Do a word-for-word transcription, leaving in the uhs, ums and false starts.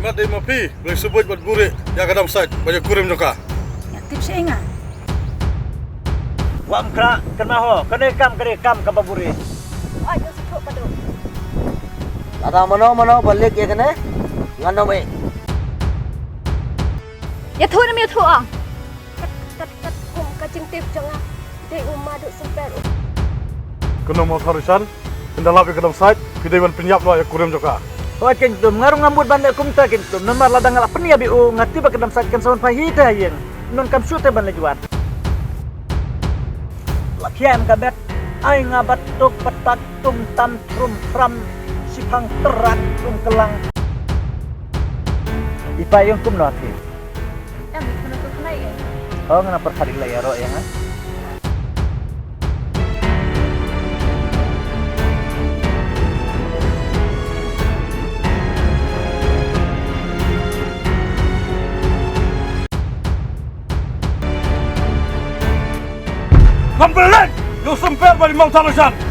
Dei ma phi ba la shu buit bad buhrieh ïa ka dump site bad ïa ka kurim jong ka. Ïa tip sha ïa nga. Wat ym khrah, kynmaw ho, kane ka kam ka dei ka kam kaba buhrieh. Wat ïa shu thoh ka dei. Lada mano mano ba leh ïa kane, ngan ym eh. Ïathuh ne ym ïathuh ah. Kat kat kat kum ka jingtip jong nga. Dei u Maduh Symper. Kynnoh mo Thaw Rynsan, phin da lap ïa ka dump site, phi dei ban pynïap noh ïa ka kurim jong ka. Hooid Kyntum, nga ruh ngam mut ban leh kumta Kyntum, namar lada nga la pynïap ïa u, nga tip ba ka dump site kan sa wan phai hi te ha ïing. Nang kam shu te ban leit wan. La khia em ka bet, ai nga bat tuk patak tum tam trum tram, shiphang trat tum kelang. I pa ïong kumno phi? Em, kumno tu khnai eh? Oh, ngana pyrkhat ila ïaroh ïa nga. Ngam pynleit ïa u Symper bad i Mawthaw Rynsan.